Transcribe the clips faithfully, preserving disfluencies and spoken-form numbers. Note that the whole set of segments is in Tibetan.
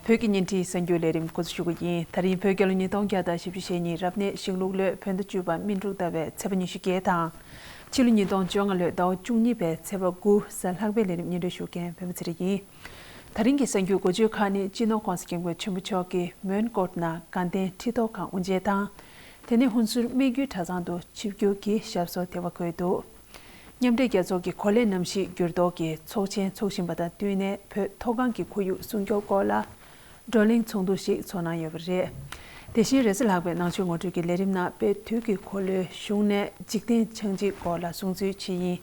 བོད་ཀྱི་བརྙན་འཕྲིན་གསར་འགྱུར་ལས་རིམ་འགོ་འཛུགས་ཞུ་གི་ཡིན། ད་རིང་བོད་རྒྱལ་ལོ་ཉིས་སྟོང་བརྒྱ་དང་བཞི་བཅུ་ཞེ་གཉིས་རབ་གནས་ཤིང་ལུག་ལོའི་བོད་ཟླ་བཅུ་པ་སྨིན་དྲུག་ཟླ་བའི་ཚེས་པ་ཉི་ཤུ་བརྒྱད་དང་། ཕྱི་ལོ་ཉིས་སྟོང་བཅོ་ལྔ་ལོའི་ཟླ་བ་བཅུ་གཉིས་པའི་ཚེས་པ་དགུ་གཟའ་ལྷག་པའི་ལས་རིམ་སྙན་སྒྲོན་ཞུ་མཁན་བོད་མི་ཚེ་རིང་ཡིན། ད་རིང་གི་གསར་འགྱུར་འགོ་བརྗོད་ཁག་ནི། སྤྱི་ནོར་༸གོང་ས་༸སྐྱབས་མགོན་ཆེན་པོ་མཆོག་གིས་མོན་གྷོ་ནང་དགའ་ལྡན་ཁྲི་ཐོག་ཁང་དབུ་འབྱེད་དང་། དེ་ནས་ཧུན་སུར་སྨད་རྒྱུད་གྲྭ་ཚང་དུ་ཆིབས་བསྒྱུར་གྱིས་ཞབས་སོར་དད་པ་འཁོད་འདུག། མཉམ་འབྲེལ་རྒྱལ་ཚོགས་ཀྱི་གོ་ལའི་གནམ་གཤིས་འགྱུར་ལྡོག་གི་ཚོགས་ཆེན་འཚོགས་བཞིན་པ་དང་བསྟུན་ནས། བོད་མཐོ་སྒང་གི་ཁོར་ཡུག་སྲུང་སྐྱོབ་སྐོར་ལ་བགྲོ་གླེང་ཚོགས་འདུ་ཞིག་འཚོགས་གནང་ཡོད་པ་རེད། དེ་བཞིན་རེས་གཟའ་ལྷག་པའི་ནང་ཆོས་ངོ་སྤྲོད་ཀྱི་ལས་རིམ་ནང་། དཔལ་དུས་ཀྱི་འཁོར་ལོའི་གཞུང་ནས་འཇིག་རྟེན་ཆགས་འཇིག་སྐོར་ལ་གསུང་ཚུལ་ཇི་ཡིན།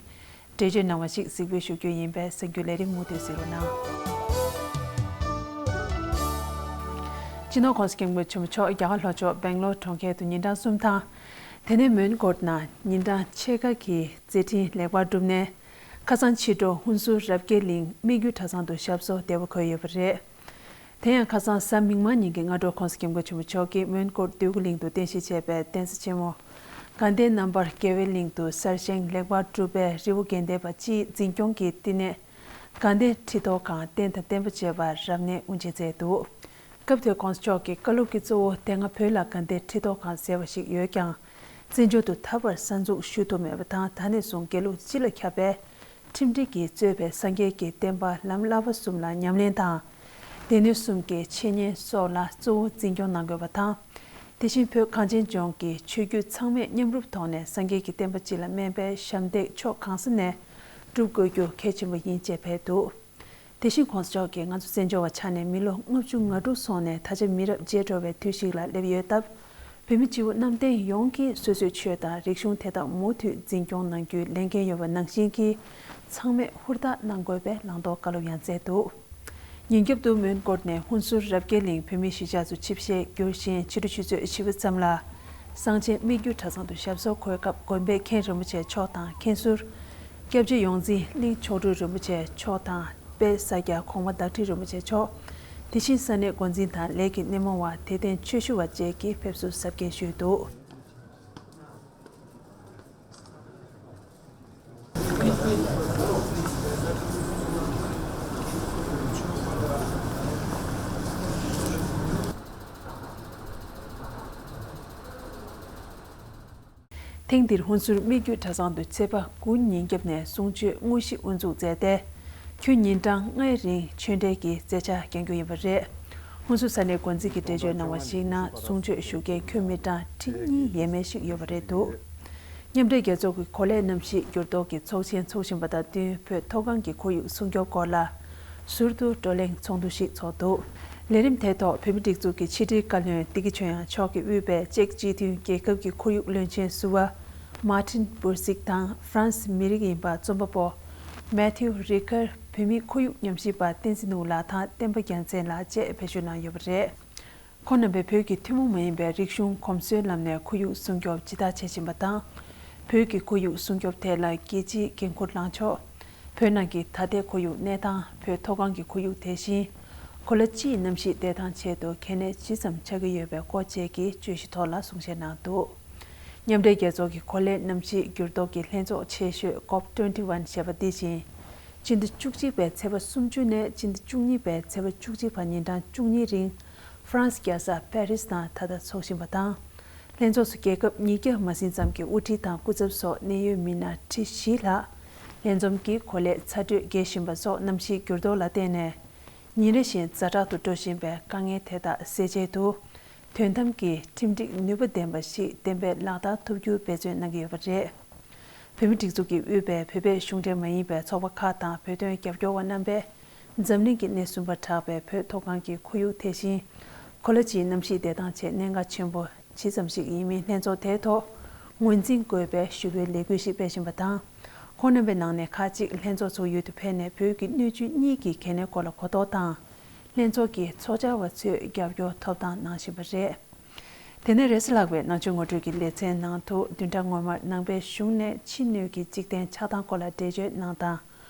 འགྲེལ་བརྗོད་གནང་བ་ཞིག་གཟིགས་འབུལ་ཞུ་རྒྱུ་ཡིན་པས། གསར་འགྱུར་ལས་རིམ་མུ་མཐུད་གཟིགས་རོགས་གནང་། སྤྱི་ནོར་༸གོང་ས་༸སྐྱབས་མགོན་ཆེན་པོ་མཆོག་རྒྱ་གར་ལྷོ་ཕྱོགས་སྦེང་ལོར་གྲོང་ཁྱེར་དུ་ཉིན་གྲངས་གསུམ་དང་། དེ་ནས་མོན་གྷོ་ནང་ཉིན་གྲངས་ཕྱེད་ཀ་གི་མཛད་འཕྲིན་ལེགས་པར་གྲུབ་ནས། ཁ་སང་ཕྱི་དྲོ་ཧུན་སུར་རབ་རྒྱས་གླིང་སྨད་རྒྱུད་གྲྭ་ཚང་དུ་ཞབས་སོར་དད་པ་འཁོད་ཡོད་པ་རེད། དེ་ཡང་ཁ་སང་གཟའ་མིག་དམར་ཉིན་གྱི་སྔ་དྲོ་༸གོང་ས་༸སྐྱབས་མགོན་ཆེན་པོ་མཆོག་གིས་མོན་གྷོ་འདོད་རྒུ་གླིང་དུ་རྟེན་གཞི་བྱས་པའི་གདན་ས་ཆེན་མོ་དགའ་ལྡན་རྣམ་པར་རྒྱལ་བའི་གླིང་དུ་གསར་བཞེངས་ལེགས་པར་གྲུབ་པའི་རི་བོ་དགེ་ལྡན་པ་སྤྱིའི་འཛིན་སྐྱོང་གི་བསྟི་གནས་དགའ་ལྡན་ཁྲི་ཐོག་ཁང་རྟེན་དང་བརྟེན་པ་བཅས་པ་རབ་གནས་དབུ་འབྱེད་མཛད་འདུག། སྐབས་དེར་༸གོང་ས་མཆོག་གིས་བཀའ་སློབ་ཀྱི་གཙོ་བོ། དེ་སྔ་བོད་ལ་དགའ་ལྡན་ཁྲི་ཐོག་ཁང་ཟེར་བ་ཞིག་ཡོད་ཀྱང་། བཙན་བྱོལ་དུ་ད་བར་གསར་འཛུགས་ཞུ་ཐུབ་མེད་པ་དང་། ད་ནས་བཟུང་དགེ་ལུགས་སྤྱི་ལ་ཁྱབ་པའི་ཁྲིམས་སྒྲིག་གིས་གཙོས་པའི་སངས་རྒྱས་ཀྱི་བསྟན་པ་ལམ་བསླབ་པ་གསུམ་ལ་ཉམས་ལེན་དང་། སྡེ་སྣོད་གསུམ་གྱི་འཆད་ཉན་སོགས་ལ་གཙོ་བོ་འཛིན་སྐྱོང་གནང་དགོས་པ་དང་། དེ་བཞིན་བོད་གངས་ཅན་ལྗོངས་ཀྱི་ཆོས་བརྒྱུད་ཚང་མས་མཉམ་རུབ་ཐོག་ནས་སངས་རྒྱས་ཀྱི་བསྟན་པ་སྤྱི་ལ་སྨན་པའི་ཞབས་འདེགས་ཕྱོགས་གང་ས་ནས་སྒྲུབ་དགོས་རྒྱུ་གལ་ཆེན་པོ་ཡིན་ཅེས་ཕེབས་འདུག། དེ་བཞིན་༸གོང་ས་མཆོག་གིས། ང་ཚོ་བཙན་བྱོལ་བ་ཆགས་ནས་མི་ལོ་ལྔ་བཅུ་ང་དྲུག་སོང་ནས་ད་ཆ་མི་རབས་བརྗེ་འགྲོ་བའི་དུས་ཤིག་ལ་སླེབས་ཡོད་སྟབས། བོད་མི་སྤྱི་བོ་གནམ་བསྟན་ཡོངས་ཀྱིས་སོ་སོའི་ཆོས་དང་རིག་གཞུང་དེ་དག་མུ་མཐུད་འཛིན་སྐྱོང་གནང་རྒྱུའི་ལས་འགན་ཡོད་པ་ནང་བཞིན་གྱིས། ཚང་མས་ཧུར་ཐག་གནང་དགོས་པའི་ལམ་སྟོན་བཀའ་སློབ་ཡང་སྩལ་འདུག། ཉིན་རྒྱབ་ཏུ་མོན་གྷོ་ནས་ཧུན་སུར་རབ་རྒྱས་གླིང་བོད་མིའི་གཞིས་ཆགས་སུ་ཆིབས་ཞལ་བསྒྱུར་ཞིང་། ཕྱི་དྲོ་ཆུ་ཚོད་བཞི་པ་ཙམ་ལ་གསང་ཆེན་སྨད་རྒྱུད་གྲྭ་ཚང་དུ་ཞབས་སོར་འཁོད་སྐབས། དགོན་པའི་མཁན་རིན་པོ་ཆེ་མཆོག་དང་། མཁན་ཟུར་སྐྱབས་རྗེ་ཡོངས་འཛིན་གླིང་མཆོག་སྤྲུལ་རིན་པོ་ཆེ་མཆོག་དང་། དཔལ་ས་སྐྱ་གོང་མ་བདག་ཁྲི་རིན་པོ་ཆེ་མཆོག། དེ་བཞིན་ས་གནས་འགོ་འཛིན་དང་ལས་ཀྱི་སྣེ་མོ་བ། དད་ལྡན་ཆོས་ཞུ་བ་བཅས་ཀྱིས་ཕེབས་བསུ་གཟབ་རྒྱས་ཞུས་འདུག། ཐེངས་འདིར་ཧུན་སུར་སྨད་རྒྱུད་གྲྭ་ཚང་དུ་ཚེས་པ་དགུ་ཉིན་རྒྱབ་ནས་གསུང་ཆོས་དངོས་གཞི་དབུ་འཛུགས་མཛད་དེ། ཁྱོན་ཉིན་གྲངས་ལྔའི་རིང་ཆོས་འབྲེལ་གྱི་རྩེ་ཆ་བརྒྱང་རྒྱུ་ཡིན་པ་རེད། ཧུན་སུར་ས་གནས་འགོ་འཛིན་གྱིས་འགྲེལ་བརྗོད་གནང་བར་གཞིགས་ན། གསུང་ཆོས་ཞུ་མཁན་ཁྱོན་མི་གྲངས་ཁྲི་གཉིས་ཡས་མས་ཤིག་ཡོད་པ་རེད་འདུག། མཉམ་འབྲེལ་རྒྱལ་ཚོགས་ཀྱི་གོ་ལའི་གནམ་གཤིས་འགྱུར་ལྡོག་གི་ཚོགས་ཆེན་འཚོགས་བཞིན་པ་དང་བསྟུན། བོད་མཐོ་སྒང་གི་ཁོར་ཡུག་སྲུང་སྐྱོབ་སྐོར་ལ་ཟུར་དུ་བགྲོ་གླེང་ཚོགས་འདུ་ཞིག་ཚོགས་འདུག། ལས་རིམ་དེའི་ཐོག་བོད་མིའི་སྒྲིག་འཛུགས་ཀྱི་ཕྱི་དྲིལ་བཀའ་བློན་བདེ་སྐྱིད་ཆོས་དབྱངས་མཆོག་གིས་དབུས་པའི་ཅེཀ་སྤྱི་མཐུན་རྒྱལ་ཁབ་ཀྱི་ཁོར་ཡུག་བློན་ཆེན་ཟུར་པ་མར་ཏིན་བུར་སིག་དང་། ཧྥ་རན་སི་མི་རིགས་ཡིན་པ་རྩོམ་པ་པོ་མེ་ཐིའུ་རི་ཀར། བོད་མིའི་ཁོར་ཡུག་ཉམས་ཞིབ་པ་བསྟན་འཛིན་ནོར་བུ་ལགས་དང་བསྟན་པ་རྒྱལ་མཚན་ལགས་བཅས་བར་ཞུ་གནང་ཡོད་པ་རེད། ཁོང་རྣམ་པས་བོད་ཀྱི་ཐུན་མོང་མ་ཡིན་པའི་རིག་གཞུང་གོམས་སྲོལ་ལམ་ནས་ཁོར་ཡུག་སྲུང་སྐྱོབ་ཇི་ལྟར་བྱེད་བཞིན་པ་དང་། བོད་ཀྱི་ཁོར་ཡུག་སྲུང་སྐྱོབ་ཐད་ལ་རྒྱལ་སྤྱིའི་འགན་འཁུར་བླངས་ཕྱོགས། བོད་ནང་གི་ད་ལྟའི་ཁོར་ཡུག་གནས་སྟངས། བོད་མཐོ་སྒང་གི་ཁོར་ཡུག། དེ་བཞིན་གོ་ལ་སྤྱིའི་གནམ་གཤིས་བདེ་ཐང་ཆེད་དུ་གལ་གནད་ཇི་ཙམ་ཆགས་ཀྱི་ཡོད་པའི་སྐོར་བཅས་ཀྱི་བརྗོད་གཞི་ཐོག་ལ་གསུང་བཤད་གནང་འདུག། མཉམ་འབྲེལ་རྒྱལ་ཚོགས་ཀྱི་གོ་ལའི་གནམ་གཤིས་འགྱུར་ལྡོག་གི་ལྷན་ཚོགས་ཆེ་ཤོས་ཀོབ་ཊུ་ཝེན་ཊི་ཝན་ཞེས་པ་འདི་བཞིན། སྤྱི་ཟླ་བཅུ་གཅིག་པའི་ཚེས་པ་སུམ་ཅུ་ནས་སྤྱི་ཟླ་བཅུ་གཉིས་པའི་ཚེས་པ་བཅུ་གཅིག་བར་ཉིན་གྲངས་བཅུ་གཉིས་རིང་། ཧྥ་རན་སི་རྒྱལ་ས་པེ་རིས་ནང་ད་ལྟ་འཚོགས་བཞིན་པ་དང་། ལྷན་ཚོགས་སུ་རྒྱལ་ཁབ་ཉིས་བརྒྱ་མ་ཟིན་ཙམ་གྱི་དབུ་ཁྲིད་དང་སྐུ་ཚབ་སོགས་གནད་ཡོད་མི་སྣ་ཁྲི་བཞི་ལྷག་ལྷན་འཛོམས་ཀྱིས་གོ་ལའི་ཚ་དྲོད་རྒྱས་བཞིན་པ་སོགས་གནམ་གཤིས་འགྱུར་ལྡོག་ལ་བརྟེན་ནས། ཉིན་རེ་བཞིན་ཛ་དྲག་ཏུ་འགྲོ་བཞིན་པའི་དཀའ་ངལ་དེ་དག་སེལ་ཆེད་དུ། དོན་དམ་གྱི་ཁྲིམས་སྒྲིག་ནུས་པ་ལྡན་པ་ཞིག་གཏན་འབེབས་ལག་བསྟར་ཐུབ་རྒྱུར་འབད་བརྩོན་གནང་གི་ཡོད་པ་རེད། བོད་མིའི་སྒྲིག་འཛུགས་ཀྱིས་དབུས་པའི་བོད་པའི་གཞུང་འབྲེལ་མ་ཡིན་པའི་ཚོགས་པ་ཁག་དང་བོད་དོན་རྒྱབ་སྐྱོར་བ་རྣམ་པས། འཛམ་གླིང་གི་སྣེ་གསུམ་པར་གྲགས་པའི་བོད་མཐོ་སྒང་གི་ཁོར་ཡུག། དེ་བཞིན་གོ་ལ་སྤྱིའི་གནམ་གཤིས་བདེ་ཐང་ཆེད་གནད་འགག་ཆེན་པོ་ཇི་ཙམ་ཞིག་ཡིན་མིན་ལྷན་ཚོགས་དེའི་ཐོག་ངོས་འཛིན་དགོས་པའི་ཞུ་སྐུལ་ལས་འགུལ་ཞིག་སྤེལ་བཞིན་པ་དང་། ཁོང་རྣམ་པའི་ནང་ནས་ཁག་ཅིག་ལྷན་ཚོགས་ཚོགས་ཡུལ་དུ་ཕེབས་ནས། བོད་ཀྱི་སྣོད་བཅུད་གཉིས་ཀྱི་གལ་གནད་སྐོར་ལ་གོ་རྟོགས་དང་། ལྷན་ཚོགས་ཀྱི་ཚོགས་བཅར་བ་ཚོས་རྒྱབ་སྐྱོར་ཐོབ་ཐང་གནང་བཞིན་པ་རེད། དེ་ནས་རེས་གཟའ་ལྷག་པའི་ནང་ཆོས་ངོ་སྤྲོད་ཀྱི་ལེ་ཚན་ནང་དུ། བདུན་ཕྲག་སྔོན་མར་ནང་པའི་གཞུང་ནས་ཕྱི་སྣོད་ཀྱི་འཇིག་རྟེན་ཆགས་སྟངས་སྐོར་ལ་འགྲེལ་བརྗོད་གནང་སྟངས་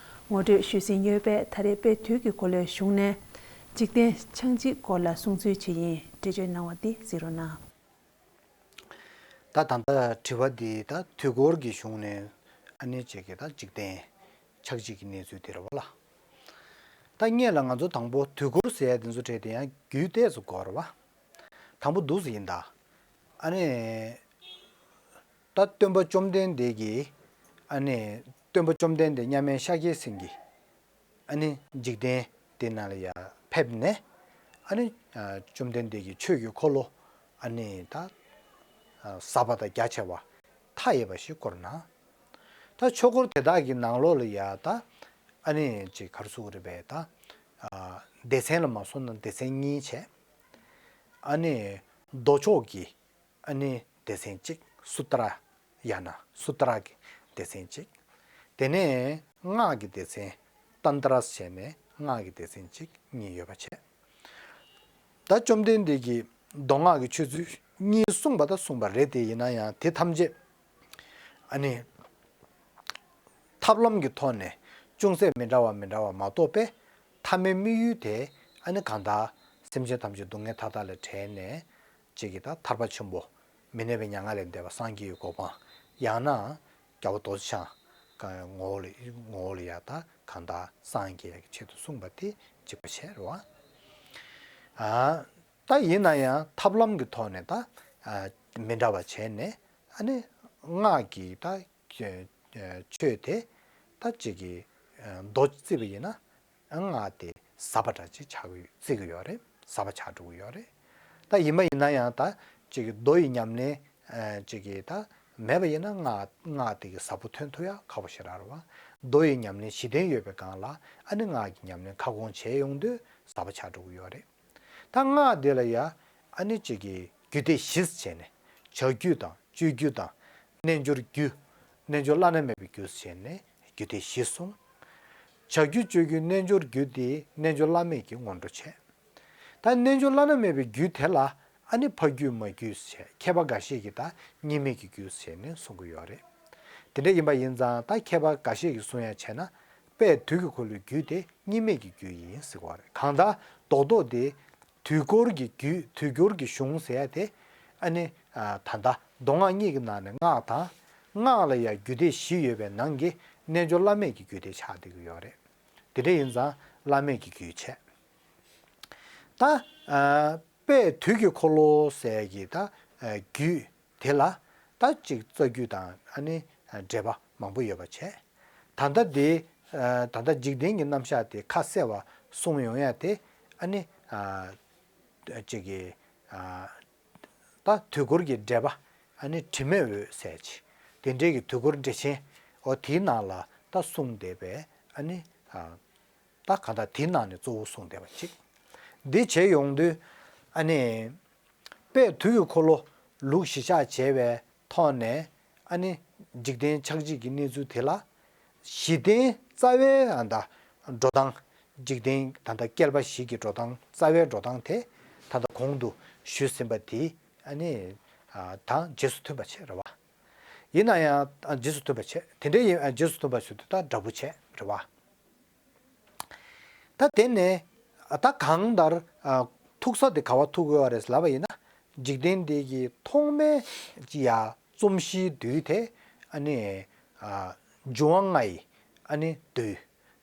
ངོ་སྤྲོད་ཞུས་ཟིན་ཡོད་པས། ད་རེས་དཔལ་དུས་ཀྱི་འཁོར་ལོའི་གཞུང་ནས་འཇིག་རྟེན་ཆགས་འཇིག་སྐོར་ལ་གསུང་ཚུལ་ཇི་ཡིན་འགྲེལ་བརྗོད་གནང་བ་འདི་གཟིགས་རོགས་གནང་། ད་ད་ལྟ་དྲི་བ་འདི་ད་དུས་འཁོར་གྱི་གཞུང་ནས་ཨ་ནེ་ཅིག་གིས་ད་འཇིག་རྟེན་ཆགས་འཇིག་གི་གནས་ཚུལ་དེ་རེད་པ་ལགས། ད་སྔོན་ལ་ང་ཚོ་དང་པོ་དུས་འཁོར་ཟེར་ཡ་དེ་ཚོ་གྲས་དེ་ཡང་རྒྱུད་སྡེ་ཚོ་དགོས་རེད་བ། དང་པོ་འདུག་ཟེར་ཡིན་ད། ཨ་ནི། ད་སྟོན་པ་བཅོམ་ལྡན་འདས་ཀྱིས། ཨ་ནི། སྟོན་པ་བཅོམ་ལྡན་འདས་མཉམ་མེད་ཤཱཀྱའི་སེང་གེ། ཨ་ནི་འཇིག་རྟེན་འདི་ནང་ལ་ཡར་ཕེབས་ནས། ཨ་ནི་ཨ་བཅོམ་ལྡན་འདས་ཀྱི་ཆོས་ཀྱི་འཁོར་ལོ། ཨ་ནི་ད་ཨ་ཟབ་པ་དང་རྒྱ་ཆེ་བ་མཐའ་ཡས་པ་ཞིག་བསྐོར་ན། ད་ཆོས་འཁོར་དེ་དག་གི་ནང་ལོགས་ལ་ཡ་ད། ཨ་ནི་ཅིག་ག་རེ་ཟེར་དགོས་རེད་པས་ད། ཨ་སྡེ་ཚན་ལ་མ་སོང་ན་སྡེ་ཚན་གཉིས་བྱས། ཨ་ནི་མདོ་ཕྱོགས་ཀྱི། ཨ་ནི་སྡེ་ཚན་གཅིག་སུ་ཏྲ། ཡང་ན་སུ་ཏྲ་གི་སྡེ་ཚན་གཅིག་དེ་ནས་སྔགས་ཀྱི་སྡེ་ཚན་ཏན་ཏྲ་བྱས་ནས་སྔགས་ཀྱི་སྡེ་ཚན་གཅིག་གཉིས་ཡོད་པ་བྱས། ད་བཅོམ་ལྡན་འདས་ཀྱི་མདོ་སྔགས་ཀྱི་ཆོས་ཚུལ་གཉིས་གསུངས་པ་ད་གསུངས་པ་རེད་དེ། ཡིན་ན་ཡང་དེ་ཐམས་ཅད་ཨ་ནི་ཐབས་ལམ་གྱི་ཐོག་ནས་ཅུང་ཟད་མི་འདྲ་བ་མི་འདྲ་བ་མ་གཏོགས་པས་ཐ་མའི་དམིགས་ཡུལ་དེ་ཨ་ནི་གང་ལྟར་སེམས་ཅན་ཐམས་ཅད་སྡུག་བསྔལ་མཐའ་དག་ལས་བྲལ་ནས། གཅིག་གིས་ད་ཐར་པ་ཆེན་པོ། མི་གནས་པའི་མྱ་ངན་ལས་འདས་པ་སངས་རྒྱས་ཀྱི་གོ་འཕང་། ཡང་ན་རྒྱལ་བ་རྡོ་རྗེ་འཆང་གི་ངོ་བོ་ལ་ངོ་བོ་ལ་ཡ་ད་གང་ལྟར་སངས་རྒྱས་ཀྱི་ཆེད་དུ་གསུངས་པ་དེ་གཅིག་པ་བྱས་རེད་བ། ཨ་ད་ཡིན་ན་ཡང་ཐབས་ལམ་གྱི་ཐོག་ནས་ད་ཨ་མི་འདྲ་བ་བྱས་ནས། ཨ་ནི་སྔགས་ཀྱི་ད་ཆོས་དེ་ད་གཅིག་གིས་མདོ་བརྩིས་པ་ཡིན་ན། སྔགས་དེ་ཟབ་པ་འདྲ་ཅིག་ཆགས་ཀྱི་ཡོད། བརྩི་གི་ཡོད་རེད། ཟབ་པ་ཆགས་འགྲོ་གི་ཡོད་རེད། ད་ཡིན་པ་ཡིན་ན་ཡང་ད་ཅིག་གི་མདོ་ཡི་ཉམས་ལེན་ཅིག་གི་ད་མེད་པ་ཡིན་ན་སྔགས་སྔགས་དེ་གི་ཟབ་པོ་ཐོན་ཐུབ་ཡ་ཁག་པོ་ཞེ་དྲག་རེད་བ། མདོ་ཡི་ཉམས་ལེན་གཞི་རྟེན་ཡོད་པའི་སྒང་ལ་ཨ་ནི་སྔགས་ཀྱི་ཉམས་ལེན་ཁ་སྐོང་བྱས་ཡོང་དུས་ཟབ་པ་ཆགས་འགྲོ་གི་ཡོད་རེད། ད་སྔགས་དེ་ལ་ཡ་ཨ་ནི་ཅིག་གི་རྒྱུད་སྡེ་བཞི་བྱས་ནས་བྱ་རྒྱུད་དང་། སྤྱོད་རྒྱུད་དང་། རྣལ་འབྱོར་རྒྱུད། རྣལ་འབྱོར་བླ་ན་མེད་པའི་རྒྱུད་ཟེར་ནས་རྒྱུད་སྡེ་བཞི་གསུངས། བྱ་རྒྱུད་སྤྱོད་རྒྱུད་རྣལ་འབྱོར་རྒྱུད་དེ་རྣལ་འབྱོར་བླ་མེད་ཀྱི་སྔོན་འགྲོ་བྱས། ད་རྣལ་འབྱོར་བླ་ན་མེད་པའི་རྒྱུད་དེ་ལ་ཨ་ནི་ཕ་རྒྱུད་མ་རྒྱུད་ཟེར། མཁས་པ་འགའ་ཤས་ཀྱིས་ད་གཉིས་མེད་ཀྱི་རྒྱུད་ཟེར་ནས་གསུང་གི་ཡོད་རེད། དེ་འདྲ་ཡིན་པ་ཡིན་ཙང་ད་མཁས་པ་འགའ་ཤས་ཀྱིས་གསུང་ཡ་བྱས་ན། དཔལ་དུས་ཀྱི་འཁོར་ལོའི་རྒྱུད་དེ་གཉིས་མེད་ཀྱི་རྒྱུད་ཡིན་ཟེར་བ་རེད། གང་ལྟར་རྡོག་རྡོག་དེ་དུས་འཁོར་གྱི་རྒྱུད། དུས་འཁོར་གྱི་གཞུང་ཟེར་ཡ་དེ་ཨ་ནི་ཨ་ད་ལྟ་མདོ་སྔགས་གཉིས་ཀྱི་ནང་ནས་སྔགས་དང་། སྔགས་ལ་ཡང་རྒྱུད་སྡེ་བཞི་ཡོད་པའི་ནང་གི་རྣལ་འབྱོར་བླ་མེད་ཀྱི་རྒྱུད་དེ་ཆགས་བསྡད་ཀྱི་ཡོད་རེད། དེ་འདྲ་ཡིན་ཙང་བླ་མེད་ཀྱི་རྒྱུད་བྱས། ད་ཨ་དཔལ་དུས་ཀྱི་འཁོར་ལོ་ཟེར་གྱི་ད་ཨ་རྒྱུད་དེ་ལ་ད་ཅིག་རྩ་རྒྱུད་དང་ཨ་ནི་འགྲེལ་པ་མང་པོ་ཡོད་པ་བྱས། ད་ལྟ་དེ་ཨ་ད་ལྟ་འཇིག་རྟེན་གྱི་རྣམ་གཞག་དེ་ཁ་གསལ་བ་གསུངས་ཡོང་ཡ་དེ་ཨ་ནི་ཨ་ཅིག་གི་ཨ་ད་དུས་འཁོར་གྱི་འགྲེལ་པ་ཨ་ནི་དྲི་མེད་འོད་ཟེར་གྱི་དེ་འདྲའི་གི་དུས་འཁོར་འགྲེལ་ཆེན། འོ་དེའི་ནང་ལ་ད་གསུངས་བསྡད་པའི་ཨ་ནི་ཨ་ད་གང་ལྟར་དེའི་ནང་ནས་གཙོ་བོ་གསུངས་བསྡད་པ་གཅིག་འདི་བྱས་ཡོང་དུས་ཨ་ནི་དཔལ་དུས་ཀྱི་འཁོར་ལོ་ལུགས་གཞི་བཞག་བྱས་པའི་ཐོག་ནས་ཨ་ནི་འཇིག་རྟེན་ཆགས་འཇིག་གི་གནས་ཚུལ་དེ་ལ་གཞི་རྟེན་རྩ་བའི་ཨ་ད་འགྲོ་སྟངས། འཇིག་རྟེན་ད་ལྟ་བསྐལ་པ་བཞི་གི་འགྲོ་སྟངས། རྩ་བའི་འགྲོ་སྟངས་དེ་ད་ལྟ་གོང་དུ་ཞུས་ཟིན་པ་དེ་ཨ་ནི་ཨ་དང་རྗེས་སུ་མཐུན་པ་བྱས་རེད་བ། ཡིན་ན་ཡང་ཨ་རྗེས་སུ་མཐུན་པ་བྱས། དེ་འདྲའི་ཡིན་ཨ་རྗེས་སུ་མཐུན་པ་ཞུ་དུས་ད་འདྲ་པོ་བྱས་རེད་བ། ད་དེ་ནས་ཨ་ད་གང་ལྟར་ཨ་ཐུག་ས་དེ་ག་བ་ཐུག་དགོས་པ་རེད་ལབ་པ་ཡིན་ན། འཇིག་རྟེན་འདི་གི་ཐོག་མའི་ཡ་རྩོམ་གཞིའི་རྡུལ་དེ་ཨ་ནི་ཨ་འབྱུང་བ་ལྔ་ཡི་ཨ་ནི་རྡུལ་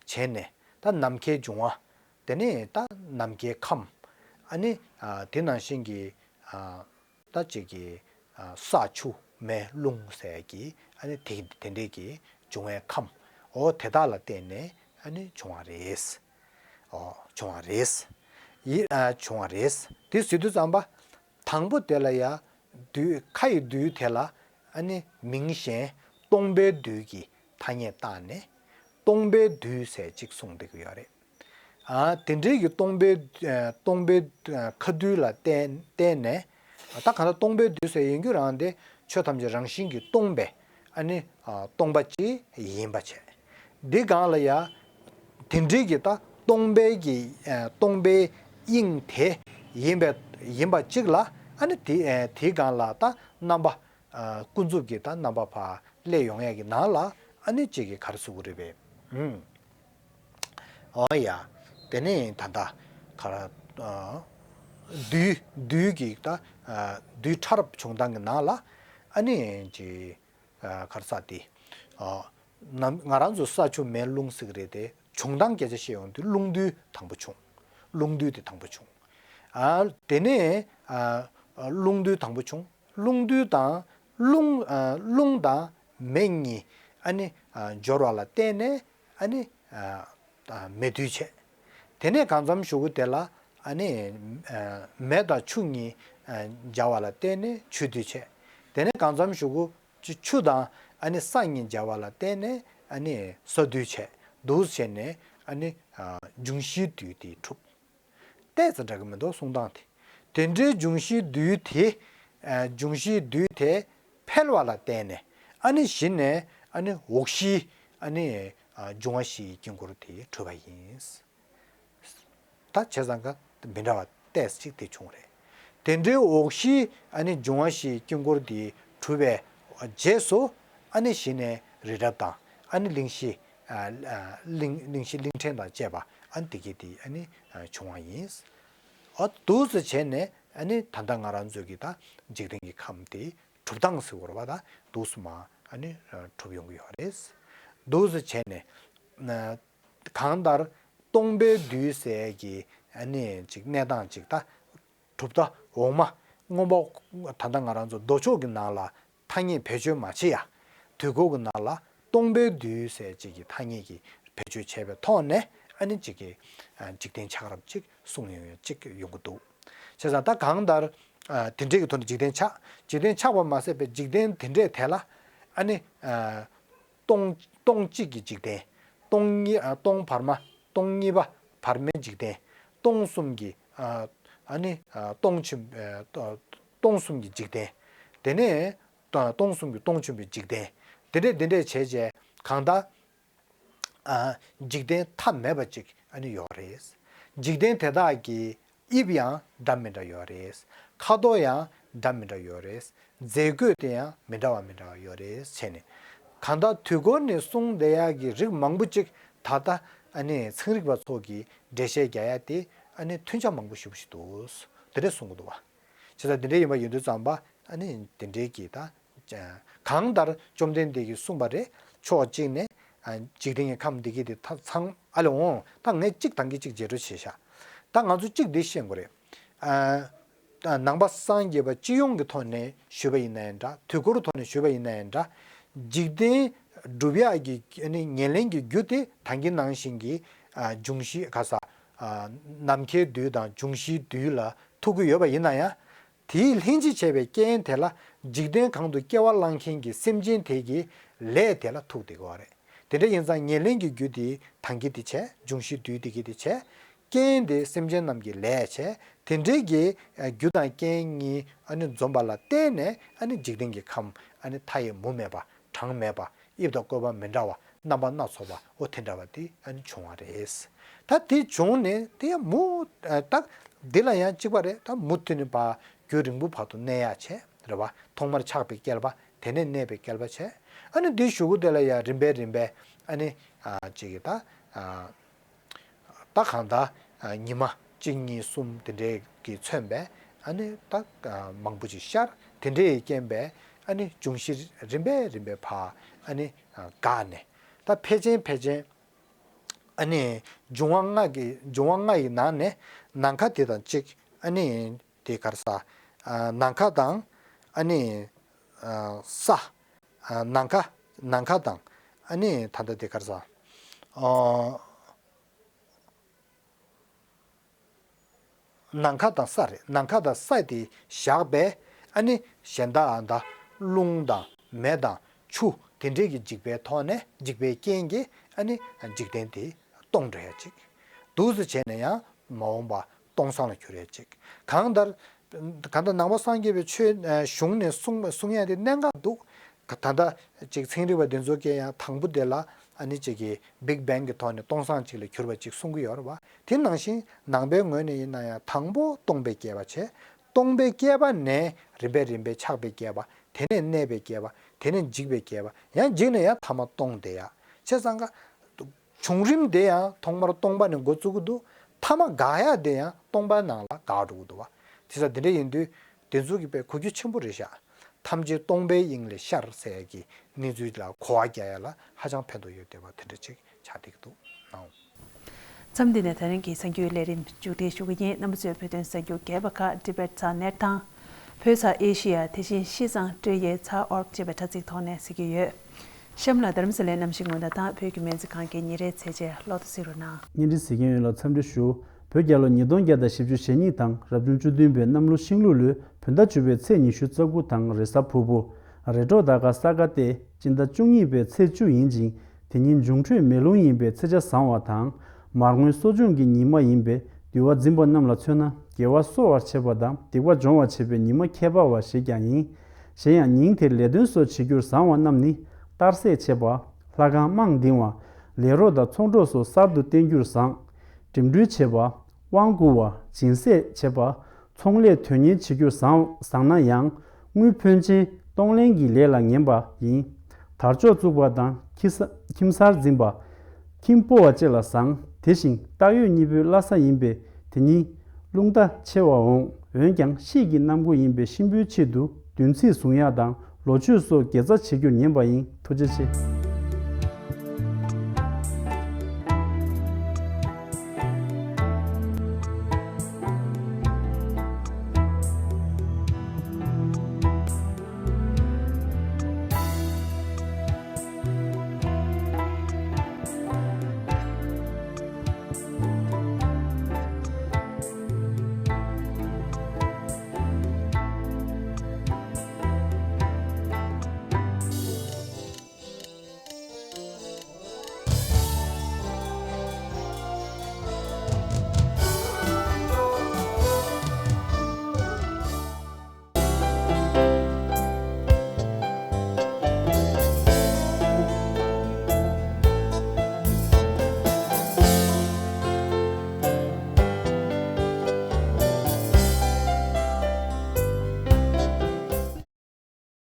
བྱས་ནས། ད་ནམ་མཁའི་འབྱུང་བ། དེ་ནས་ད་ནམ་མཁའི་ཁམས། ཨ་ནི་ཨ་དེ་ནང་བཞིན་གྱི་ཨ་ད་ཅིག་གི་ཨ་ས་ཆུ་མེ་རླུང་ཟེར་གྱི་ཨ་ནི་དེ་དེ་འདྲས་ཀྱི་འབྱུང་བའི་ཁམས། འོ་དེ་དག་ལ་བརྟེན་ནས་ཨ་ནི་བྱུང་བ་རེད། འོ་བྱུང་བ་རེད། ཡིད་ཨ་བྱུང་བ་རེད། དེ་ཟེར་དུས་ཙམ་པ། དང་པོ་དེ་ལ་ཡ་རྡུལ། ཁ་ཡི་རྡུལ་དེ་ལ་ཨ་ནི་མིང་གཞན་སྟོང་པའི་རྡུལ་གྱི་ཐ་སྙད་བཏགས་ནས་སྟོང་པའི་རྡུལ་ཟེར་གཅིག་གསུངས་བསྡད་ཀྱི་ཡོད་རེད། ཨ་དེ་འདྲའི་གི་སྟོང་པའི་ཨ་སྟོང་པའི་ཨ་ཁ་རྡུལ་ལ་བརྟེན་བརྟེན་ནས། ད་གང་ལྟར་སྟོང་པའི་རྡུལ་ཟེར་ཡིན་རྒྱུ་རང་དེ་ཆོས་ཐམས་ཅད་རང་བཞིན་གྱིས་སྟོང་པའི་ཨ་ནི་ཨ་སྟོང་པ་གཅིག་ཡིན་པ་བྱས། འདི་སྒང་ལ་ཡ། དེ་འདྲའི་གི་ད་སྟོང་པའི་གི་ཨ་སྟོང་པའི་དབྱིངས་དེ་ཡིན་པའི་ཡིན་པ་གཅིག་ལ། ཨ་ནི་དེ་ཨ་དེའི་སྒང་ལ་ད་རྣམ་པ་ཨ་ཀུན་རྫོབ་ཀྱི་ད་རྣམ་པ་ཕར་སླེབས་ཡོང་ཡ་གི་ནང་ལ་ཨ་ནི་གཅིག་གི་ག་རེ་ཟེར་དགོས་རེད་པས། ཨུམ། འོ་ཡ། དེ་ནས་ད་ལྟ་ག་རེ་ཨ་རྡུལ་རྡུལ་གྱི་ད་ཨ་རྡུལ་ཕྲ་རབ་བྱུང་སྟངས་ཀྱི་ནང་ལ་ཨ་ནི་གཅིག་ཨ་ག་རེ་ཟེར་དེ། ཨ་ནམ་ང་རང་ཚོ་ས་ཆུ་མེ་རླུང་ཟེར་གི་རེད་དེ། བྱུང་སྟངས་སྐད་ཆ་བཤད་ཡོང་དུས་རླུང་རྡུལ་དང་པོ་བྱུང་། རླུང་རྡུལ་དེ་དང་པོ་བྱུང་། ཨ་དེ་ནས་ཨ་རླུང་རྡུལ་དང་པོ་བྱུང་། རླུང་རྡུལ་དང་རླུང་ཨ་རླུང་དང་མེ་གཉིས་ཨ་ནི་ཨ་སྦྱོར་བ་ལ་བརྟེན་ནས་ཨ་ནི་ཨ་ཨ་མེ་རྡུལ་བྱས། དེ་ནས་གང་འཚམ་གཞུག་གུ་དེ་ལ་ཨ་ནི་ཨ་མེ་དང་ཆུ་གཉིས་ཨ་སྦྱར་བ་ལ་བརྟེན་ནས་ཆུ་རྡུལ་བྱས། དེ་ནས་གང་འཚམ་གཞུག་གུ་ཆུ་ཆུ་དང་ཨ་ནི་ས་གཉིས་སྦྱར་བ་ལ་བརྟེན་ནས་ཨ་ནི་ས་རྡུལ་བྱས། འདུག་བྱས་ནས་ཨ་ནི་ཨ་འབྱུང་བཞིའི་རྡུལ་དེ་གྲུབ། ཏོག་ཙམ་འདྲ་གི་མི་འདུག་གསུང་སྟངས་དེ། དེ་འདྲའི་འབྱུང་བཞིའི་རྡུལ་དེ་ཨ་འབྱུང་བཞིའི་རྡུལ་དེ་འཕེལ་བ་ལ་བརྟེན་ནས་ཨ་ནི་གཞི་ནས་ཨ་ནི་འོག་གཞིའི་ཨ་ནི་ཨ་འབྱུང་བ་བཞིའི་དཀྱིལ་འཁོར་དེ་གྲུབ་པ་ཡིན། ད་བྱས་ཙང་ཀ་མི་འདྲ་བ་ཏོག་ཙམ་ཅིག་དེ་བྱུང་རེད། དེ་འདྲའི་འོག་གཞིའི་ཨ་ནི་འབྱུང་བ་བཞིའི་དཀྱིལ་འཁོར་དེ་གྲུབ་པའི་རྗེས་སུ་ཨ་ནི་གཞི་ནས་རི་རབ་དང་ཨ་ནི་གླིང་བཞི་ཨ་ཨ་གླིང་གླིང་བཞི་གླིང་ཕྲན་དང་བཅས་པ་ཨ་ནི་དེ་གས་དེ་ཨ་ནི་ཨ་བྱུང་བ་ཡིན། ཨ་འདུག་སེ་བྱས་ནས་ཨ་ནི་ད་ལྟ་ང་རང་ཚོ་གི་ད་འཇིག་རྟེན་གྱི་ཁམས་དེ་གྲུབ་སྟངས་ཟེར་དགོས་རེད་པ། ད་འདུག་སེ་མར་ཨ་ནི་གྲུབ་ཡོང་གི་ཡོད་རེད། འདུག་སེ་བྱས་ནས་གང་ལྟར་སྟོང་པའི་རྡུལ་ཟེར་གྱི་ཨ་ནི་ཅིག་གནས་སྟངས་ཅིག་ད་གྲུབ་མཐའ་འོག་མ་སྔོན་པ་ད་ལྟ་ང་རང་ཚོ་མདོ་ཕྱོགས་ཀྱི་ནང་ལ་ཐ་སྙད་བེད་སྤྱོད་མ་བྱེད་ཡ། དུས་འཁོར་གྱི་ནང་ལ་སྟོང་པའི་རྡུལ་ཟེར་ཅིག་གི་ཐ་སྙད་ཀྱི་བེད་སྤྱོད་བྱས་པའི་ཐོག་ནས་ཨ་ནི་ཅིག་གི་ཨ་འཇིག་རྟེན་ཆགས་རབས་ཅིག་གསུངས་ཡོང་ཡ་ཅིག་ཡོང་གི་འདུག་བྱས་ཙང་ད་གང་ལྟར་ཨ་དེ་འདྲས་ཀྱི་ཐོག་ནས་འཇིག་རྟེན་ཆགས། འཇིག་རྟེན་ཆགས་པ་མ་ཟད་པའི་འཇིག་རྟེན་དེ་འདྲས་དེ་ལ་ཨ་ནི་ཨ་སྟོང་སྟོང་གཅིག་གི་འཇིག་རྟེན། སྟོང་གཉིས་ཨ་སྟོང་བར་མ། སྟོང་གཉིས་པ་བར་མའི་འཇིག་རྟེན། སྟོང་གསུམ་གྱི་ཨ་ཨ་ནི་ཨ་སྟོང་ཆེན་ཨ་སྟོང་གསུམ་གྱི་འཇིག་རྟེན། དེ་ནས་ཨ་སྟོང་གསུམ་གྱི་སྟོང་ཆེན་པོའི་འཇིག་རྟེན། དེ་འདྲས་དེ་འདྲས་བྱས་བྱས་གང་ལྟར་ཨ་འཇིག་རྟེན་མཐའ་མེད་པ་ཅིག་ཨ་ནི་ཡོད་རེད། འཇིག་རྟེན་དེ་དག་གི་དབྱིབས་ཡང་འདྲ་མི་འདྲ་ཡོད་རེད། ཁ་དོག་ཡང་འདྲ་མི་འདྲ་ཡོད་རེད། མཛད་སྒོ་དེ་ཡང་མི་འདྲ་བ་མི་འདྲ་བ་ཡོད་རེད་བྱས་ནས། གང་ལྟར་དུས་འཁོར་ནས་གསུངས་བསྡད་ཡག་གི་རིགས་མང་པོ་ཅིག་ད་ལྟ་ཨ་ནི་ཚན་རིག་པ་ཚོ་གིས་འགྲེལ་བཤད་རྒྱག་ཡ་དེ་ཨ་ནི་མཐུན་ཆ་མང་པོ་ཞེ་པོ་ཞིག་འདུག་དེ་འདྲས་གསུང་གི་འདུག་བ། བྱས་ཙང་དེ་འདྲས་ཡིན་པ་ཡིན་དུས་ཙམ་པ་ཨ་ནི་དེ་འདྲས་ཀྱི་ད་གང་ལྟར་བཅོམ་ལྡན་འདས་ཀྱིས་གསུངས་པ་རེད། ཕྱོགས་གཅིག་ནས་ཨ་འཇིག་རྟེན་གྱི་ཁམས་འདི་གི་དེ་ད་ཚང་ཨ་ལེ་འོང་། ད་ངས་གཅིག་དང་གི་གཅིག་རྗེས་འགྲོ་བྱས་ཤག་ད་ང་ཚོ་གཅིག་འདི་ཤེས་དགོས་རེད། ཨ་ནང་པ་སངས་རྒྱས་པ་སྤྱི་ཡོངས་ཀྱི་ཐོག་ནས་ཞུས་པ་ཡིན་ན་ཡང་འདྲ། དུས་འཁོར་ཐོག་ནས་ཞུས་པ་ཡིན་ན་ཡང་འདྲ། འཇིག་རྟེན་སྒྲུབ་ཡག་གི་ཨ་ནི་ཉེར་ལེན་གྱི་རྒྱུ་དེ་ད་གིན་ནང་བཞིན་གྱི་ཨ་འབྱུང་བཞི་ག་ས་ཨ་ནམ་མཁའི་རྡུལ་དང་འབྱུང་བཞིའི་རྡུལ་ལ་ཐུག་གི་ཡོད་པ་ཡིན་ན་ཡང་། དེའི་ལྷན་ཅིག་བྱས་པའི་རྐྱེན་དེ་ལ་འཇིག་རྟེན་གང་དུ་སྐྱེ་བ་བླངས་མཁན་གྱི་སེམས་ཅན་དེ་གི་ལས་དེ་ལ་ཐུག་བསྡད་ཀྱི་ཡོད་རེད། དེ་འདྲ་ཡིན་ཙང་ཉེར་ལེན་གྱི་རྒྱུ་དེ་ད་གིན་དེ་བྱས། འབྱུང་བཞིའི་རྡུལ་དེ་གི་དེ་བྱས། རྐྱེན་དེ་སེམས་ཅན་རྣམས་ཀྱི་ལས་བྱས། དེ་འདྲའི་གི་ཨ་རྒྱུ་དང་རྐྱེན་གཉིས་ཨ་ནི་འཛོམས་པ་ལ་བརྟེན་ནས་ཨ་ནི་འཇིག་རྟེན་གྱི་ཁམས་ཨ་ནི་མཐའ་ཡས་མུ་མེད་པ། གྲངས་མེད་པ། དབྱིབས་དང་བཀོད་པ་མི་འདྲ་བ། རྣམ་པ་སྣ་ཚོགས་པ། འོ་དེ་འདྲ་བ་དེ་ཨ་ནི་བྱུང་བ་རེད། ད་དེ་བྱུང་ནས་དེ་ཡང་མུ་ཨ་ད་འདི་ལ་ཡང་གཅིག་པ་རེད། ད་མུ་མཐུད་ནས་ཕར་རྒྱུན་རིང་པོ་བར་དུ་གནས་ཡག་བྱས་རེད་བ། ཐོག་མར་ཆགས་པའི་བསྐལ་པ། དེ་ནས་གནས་པའི་བསྐལ་པ་བྱས། ཨ་ནི་འདིའི་གཞུག་གུ་དེ་ལ་ཡང་རིམ་པས་རིམ་པས་ཨ་ནི་ཨ་ཅིག་གི་ད་ཨ་ད་གང་ལྟར་ཨ་ཉི་མ་གཅིག་གཉིས་གསུམ་དེ་འདྲས་ཀྱིས་མཚོན་པའི་ཨ་ནི་ད་ཨ་མང་པོ་ཅིག་ཤར། དེ་འདྲས་རྐྱེན་པས་ཨ་ནི་འབྱུང་བཞི་རིམ་པས་རིམ་པས་ཕར་ཨ་ནི་ཨ་འགགས་ནས། ད་ཕལ་ཆེན་ཕལ་ཆེན་ཨ་ནི་འབྱུང་བ་ལྔ་གི་འབྱུང་བ་ལྔ་ཡི་ནང་ནས་ནམ་མཁའ་དེ་དང་གཅིག་ཨ་ནི་དེ་ག་རེ་ཟ། ཨ་ནམ་མཁའ་དང་ཨ་ནི་ཨ་ས། ཨ་ནམ་མཁའ་ནམ་མཁའ་དང་ཨ་ནི་ད་ལྟ་དེ་ག་རེ་ཟ། ཨ་ནམ་མཁའ་དང་ས་རེད། ནམ་མཁའ་དང་ས་དེ་བཞག་པས་ཨ་ནི་གཞན་དག་ཨ་ད་རླུང་དང་མེ་དང་ཆུ་དེ་འདྲས་ཀྱི་འཇིགས་པའི་ཐོག་ནས་འཇིགས་པའི་རྐྱེན་གྱིས་ཨ་ནི་འཇིག་རྟེན་དེ་སྟོང་འགྲོ་ཡ་ཅིག་འདུག་སེ་བྱས་ནས་ཡང་མ་འོངས་པ་སྟོང་སང་ལ་འགྱུར་ཡ་ཅིག་གང་ལྟར་གང་ལྟར་ནང་པ་སངས་རྒྱས་པའི་ཆོས་གཞུང་ནས་གསུང་གསུང་ཡ་དེ་གནད་འགག་འདུག་ད་ལྟ་ཅིག་ཚན་རིག་པ་འདི་ཚོ་གིས་ཡང་དང་པོ་དེ་ལ་ཨ་ནི་ཅིག་གི་བིག་བེང་གི་ཐོག་ནས་སྟོང་སང་ཅིག་ལ་གྱུར་པ་ཅིག་གསུང་གི་ཡོད་རེད་བ། དེ་ནང་བཞིན་ནང་པའི་ངོས་ནས་ཡིན་ན་ཡང་དང་པོ་སྟོང་པའི་བསྐལ་པ་བྱས། སྟོང་པའི་བསྐལ་པ་ནས་རིམ་པས་རིམ་པས་ཆགས་པའི་བསྐལ་པ། དེ་ནས་གནས་པའི་བསྐལ་པ། དེ་ནས་འཇིག་པའི་བསྐལ་པ། ཡང་འཇིག་ནས་ཡང་ཐ་མ་སྟོང་བསྡད་ཡ། བྱས་ཙང་ཀ་བྱུང་རིམ་དེ་ཡང་ཐོག་མར་སྟོང་པ་ནས་འགོ་བཙུགས་ཀྱི་འདུག་ཐ་མ་འགག་ཡ་དེ་ཡང་སྟོང་པའི་ནང་ལ་འགག་འགྲོ་གི་འདུག་བ། དེ་ཙང་དེ་འདྲ་ཡིན་དུས་དེ་ཚོ་གི་དཔེ་གོ་རྒྱུ་ཆེན་པོ་རེད་ཤག་ཐམས་ཅད་སྟོང་པའི་དབྱིངས་ལས་ཤར་ཟེར་ཡ་གི་གནས་ཚུལ་ལ་གོ་བ་རྒྱག་ཡ་ལ་ཧ་ཅང་ཕན་ཐོགས་ཡོད་བསྡད་པ་དེ་འདྲ་ཅིག་ཆགས་བསྡད་ཀྱི་འདུག་ནའོ། མཚམས་འདི་ནས་ད་རིང་གི་གསར་འགྱུར་ལས་རིམ་མཇུག་སྒྲིལ་ཞུ་གི་ཡིན། རྣམ་པ་ཚོས་བོད་དོན་གསར་འགྱུར་རྒྱས་པ་ཁག་Tibet ཚ་net དང་། བོད་ཚ་ཨེ་ཤི་ཡ། དེ་བཞིན་ཤིས་ཙང་ཀྲེ་ཡེ་ཚ་org ཅེས་པའི་དྲ་ཚིགས་ཐོག་ནས་གཟིགས་ཀྱི་ཡོད། གཤམ་ལ་རྡ་རམ་ས་ལའི་གནམ་གཤིས་སྔོན་བརྡ་དང་བོད་ཀྱི་སྨན་རྩིས་ཁང་གི་ཉིན་རེའི་ཚེས་ཆ་ཀློག་དང་གཟིགས་རོགས་གནང་། བརྙན་འཕྲིན་གཟིགས་མཁན་ཡོངས་ལ་འཚམས་འདྲི་ཞུ། བོད་རྒྱལ་ལོ་ཉིས་སྟོང་བརྒྱ་དང་བཞི་བཅུ་ཞེ་གཉིས་དང་རབ་བྱུང་བཅུ་བདུན་པའི་གནམ་ལོ་ཤིང་ལུག་ལོའི་བོད་ཟླ་བཅུ་པའི་ཚེས་ཉི་ཤུ་རྩ་དགུ་དང་རེས་གཟའ་ཕུར་བུ། རེས་གྲོགས་ཟླ་སྐར་ས་ག་ཏེ། སྤྱི་ཟླ་བཅུ་གཉིས་པའི་ཚེས་བཅུ་ཡིན་ཅིང་། དེ་ཉིན་འབྱུང་འཕྲོད་མེ་རླུང་ཡིན་པའི་ཚེས་ཆ་བཟང་བ་དང་། མར་ངོའི་གསོ་སྦྱོང་གི་ཉི་མ་ཡིན་པས། འདུལ་བ་འཛིན་པ་རྣམས་ལ་མཚོན་ན། དགེ་བ་གསོ་བར་བྱེད་པ་དང་སྡིག་པ་སྦྱོང་བར་བྱེད་པའི་ཉི་མ་ཁྱད་པར་བ་ཞིག་ཀྱང་ཡིན། གཞན་ཡང་ཉིན་དེར་ལས་དོན་སོགས་བྱེད་རྒྱུར་བཟང་བ་རྣམས་ནི། གཏར་སྲེག་བྱེད་པ། ལྷ་ཁང་རྨང་འདིང་བ། ལས་རོགས་དང་ཚོང་གྲོགས་སོགས་གསར་དུ་བསྟེན་རྒྱུར་བཟང་། འགྲིམ་འགྲུལ་བྱེད་པ། དབང་བསྐུར་བ། སྦྱིན་སྲེག་བྱེད་པ། ཚོང་ལས་དོན་གཉེར་བྱེད་རྒྱུར་བཟང་བཟང་ན་ཡང་། དངུལ་ཕོན་ཆེན་གཏོང་ལེན་གྱི་ལས་ལ་ངན་པ་ཡིན། དར་ལྕོག་བཙུགས་པ་དང་ཁྱི་ས་ཁྱིམ་གསར་འཛིན་པ། ཁྱིམ་སྤོ་བ་བཅས་ལ་བཟང་། དེ་བཞིན་སྟག་ཡོས་གཉིས་པོའི་བླ་གཟའ་ཡིན་པས་དེ་ཉིན་རླུང་རྟ་ཆེ་བ་འོང་། འོན་ཀྱང་ཤིས་ཀྱི་གནམ་སྒོ་ཡིན་པས་གཤིན་པོའི་ཆེད་དུ་བདུན་ཚིགས་བཟུང་ཡག་དང་ལོ་མཆོད་སོགས་དགེ་རྩ་བྱེད་རྒྱུར་ཉན་པ་ཡིན། ཐུགས་རྗེ་ཆེ།